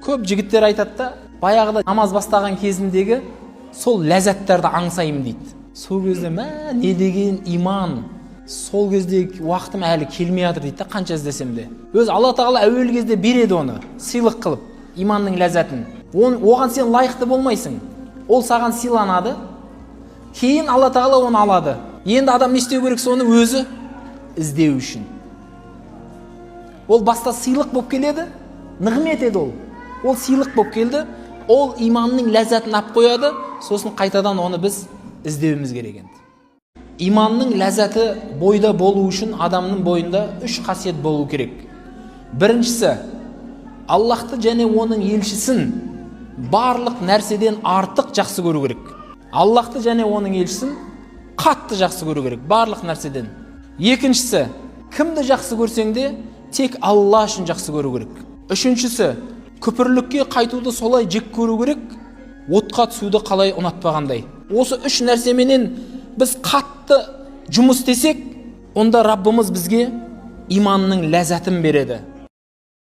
Көп жігіттер айтады да, баяғыда намаз бастаған кезімдегі сол ләззаттарды аңсаймын дейді. Сол кезде мә, не деген иман, сол кездегі уақытым әлі келмей жатыр дейді да, қанша іздесем де. Өзі Алла Тағала әуелгі кезде береді оны сыйлық қылып, иманның ләззатын. Оған сен лайықты болмайсың, ол саған сыйланады, кейін Алла Тағала оны алады. Енді адам не істеу керек? Соны өзі іздеу үшін. Ол баста сыйлық болып келеді, нығмет еді ол. Ол сыйлық болып келді, ол иманның ләззатын алып қояды, сосын қайтадан оны біз іздеуіміз керек енді. Иманның ләззаты бойда болу үшін адамның бойында үш қасиет болу керек. Біріншісі, Аллахты және оның елшісін барлық нәрседен артық жақсы көру керек. Аллахты және оның елшісін қатты жақсы көру керек, барлық нәрседен. Екіншісі, кімді жақсы көрсең де, тек Алла үшін жақсы көру керек. Үшіншісі, күпірлікке қайтуды солай жек көру керек, отқа түсуді қалай ұнатпағандай. Осы үш нәрсеменен біз қатты жұмыс істесек, онда Раббымыз бізге иманның ләззатын береді.